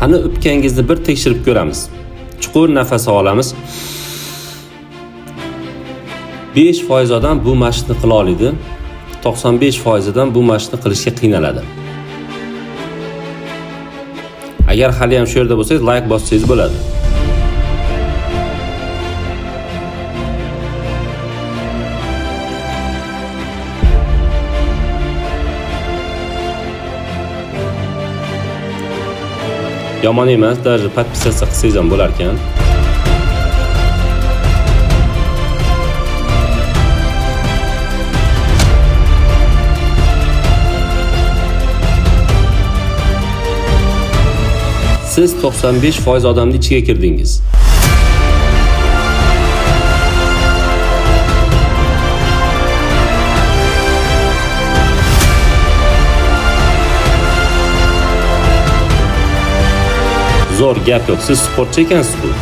Qani, o'pkangizni bir tekshirib ko'ramiz. Chuqur nafas olamiz. 5% odam bu mashqni qila oladi. 95% odam bu mashqni qilishga qiynaladi. Agar hali ham shu yerda bo'lsangiz, like bossangiz bo'ladi. Yomon emas, даже подписаться qilsangiz ham bo'lar ekan. Siz 95% odamni ichiga kirdingiz. Zo'r, gap yo'q. Siz sportchi ekansiz-ku.